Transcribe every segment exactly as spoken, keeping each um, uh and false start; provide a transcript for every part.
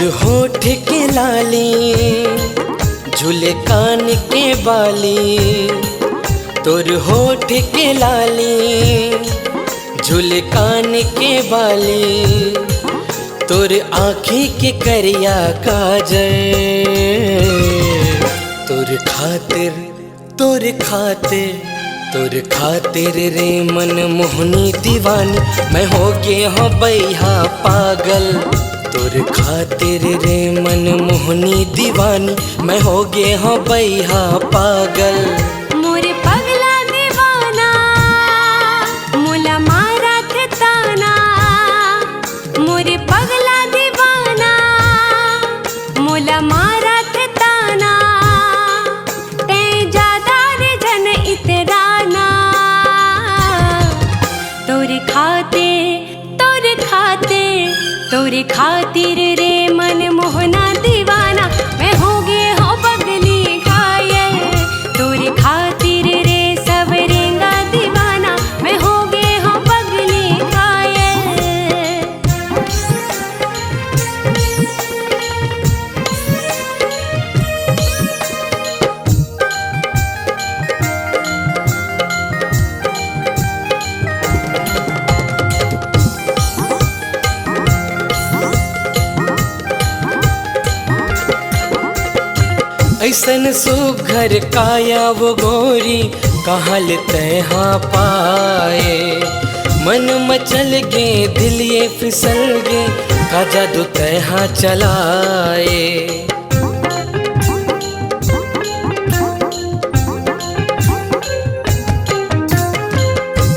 होठ के लाली, झूले कान के बाली, तोर होठ के लाली, झूले कान के बाली, तोर आँखी के करिया काजल, तोर खातिर, तोर खातिर, तोर खातिर रे मन मोहनी दीवानी, मैं हो गे हौं बइहा पागल। तोर खातिर रे मन मोहनी दीवानी, मैं हो गे हौं बइहा पागल। मोर पगला दीवाना, मोला मारत ताना, मोर पगला दीवाना, मोला मारत ताना, तैं जादा रे झन इतराना। तोर खातिर, तोर खातिर, तोर खातिर रे मन मोहना दीवाना, मैं हो गे हौं पगली घायल। तोर खातिर रे सब रेंगा दीवाना, मैं हो गे हौं पगली घायल। अइसन सुघर काया वो गोरी, कहाँ ले तैं हा पाए। मन मचल गे, दिल ये फिसल गे, का जादू तैं हा चलाए।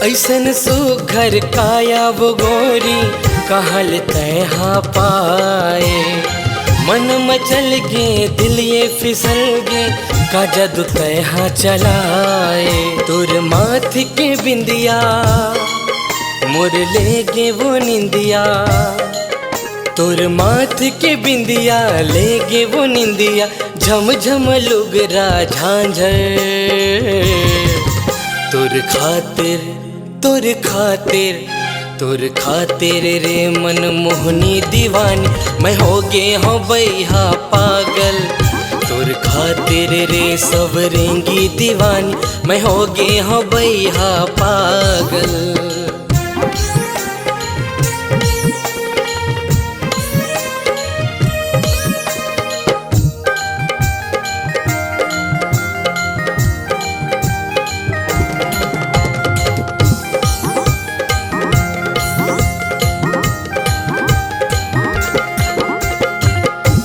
अइसन सुघर काया वो गोरी, कहाँ ले तैं हा पाए। मन मचल गे, दिल ये फिसल गे, का जादू तैं हा चलाए। तोर माथ के बिंदिया मोर ले गे वो निंदिया, तोर माथ के बिंदिया ले गे वो निंदिया, झम झम लुगरा झांझर। तोर खातिर, तोर खातिर, तोर खातिर रे मन मोहनी दीवानी, मैं हो गे हौं बइहा पागल। तोर खातिर रे सब रेंगी दीवानी, मैं हो गे हौं बइहा पागल।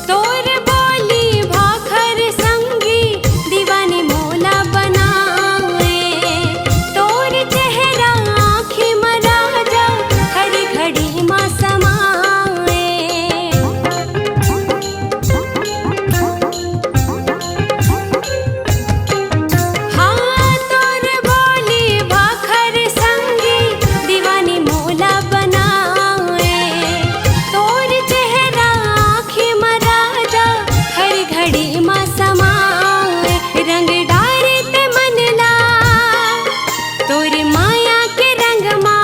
तोर बोली भाखर संगी दीवानी मोला बनाए, तोर चेहरा आँखी म राजा हर घड़ी म समाए। हाँ, तोर बोली भाखर संगी दीवानी मोला बनाए, तोर चेहरा आँखी म राजा हर घड़ी म समाए। रंग डारे ते मन ला तोर माया के रंग मा,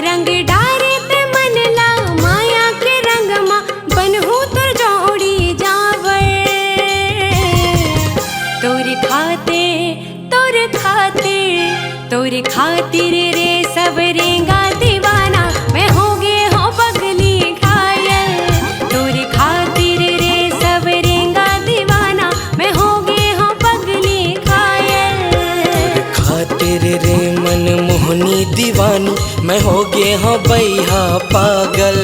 रंग डारे ते मन ला माया के रंग मा, बनहूँ तोर जोड़ी जांवर। तोर खातिर, तोर खातिर, तोर खातिर रे सब रेंगा दीवाना, मैं हो गे हौं पगली घायल। तोर खातिर रे सब रेंगा दीवाना, मैं हो गे हौं पगली घायल। तोर खातिर रे मन मोहनी दीवानी, मैं हो गे हौं बइहा पागल,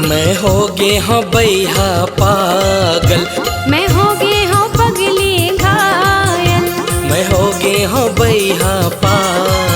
मैं हो गे हौं बइहा पागल। मैं हो गे हौं पगली घायल। मैं हो गे हौं बइहा पागल।